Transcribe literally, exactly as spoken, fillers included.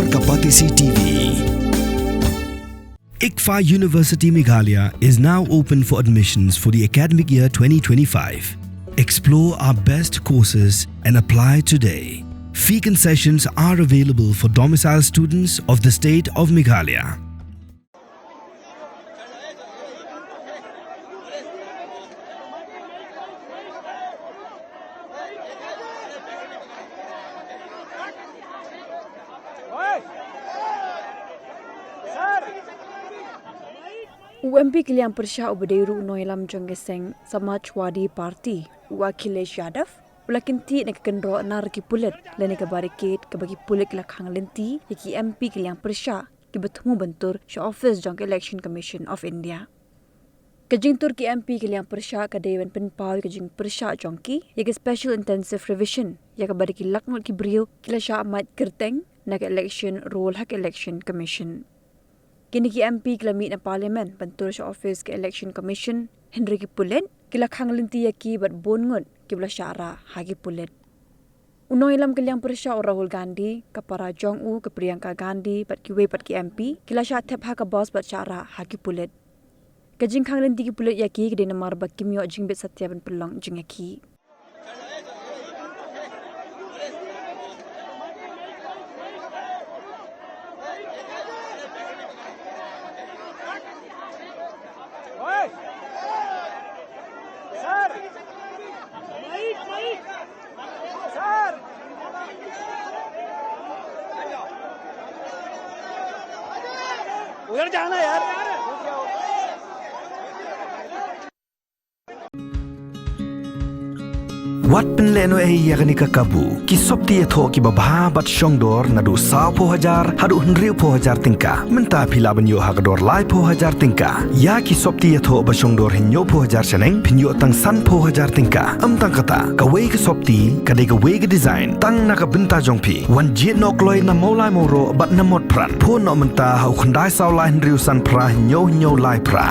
Kapatisi T V. ICFAI University Meghalaya is now open for admissions for the academic year twenty twenty-five. Explore our best courses and apply today. Fee concessions are available for domicile students of the state of Meghalaya. U M P ka liang pyrshah uba dei ruh u nongïalam jong ka seng Samajwadi Party, u Akhilesh Yadav, u la kyntiew na ka kynroh na ki pulit lane ka barricade kaba ki pulit ki la khang lynti ïa ki M P ka liang pyrshah kiba thmu ban tur sha office jong ka Election Commission of India. Ka jingtur ki M P ka liang pyrshah ka dei ban pynpaw ïa ka jingpyrshah jong ki ïa ka Special Intensive Revision, ïa kaba dei ki lak ngut ki briew ki la shah mad kyrteng na ka election roll ha ka Election Commission. Kine ki M P ki la mih na Parliament ban tur sha office ka Election Commission, hynrei ki pulit ki la khang lynti ïa ki bad bun ngut kiba la shah rah ha ki pulit. U nongïalam ka liang pyrshah u Rahul Gandhi, ka para jong u ka Priyanka Gandhi bad kiwei pat ki M P ki la shah thep ha ka bus bad shah rah ha ki pulit. Ka jingkhang lynti ki pulit ïa ki ka dei namar ba kim ïoh jingbit satia ban pynlong jingïakhih. उधर जाना यार। Wat pynlehnohei ïa kane ka kabu. Ki sopti ïathoh kiba bha bad shongdor naduh sawphew hajar haduh hynriewphew hajar tyngka. Mynta phi lah ban ïoh ha ka dor laiphew hajar tyngka. Ïa ki sopti ïathoh ba shongdor hynñiewphew hajar shaneng phin ïoh tang sanphew hajar tyngka. Ym tang kata, kawei ka sopti ka dei kawei ka design tang na ka bynta jong phi. Wan jied noh kloi na Mawlai Mawroh bad na Motphran. Phone noh mynta ha u khyndai saw lai hynriew san phra hynñiew hynñiew lai phra.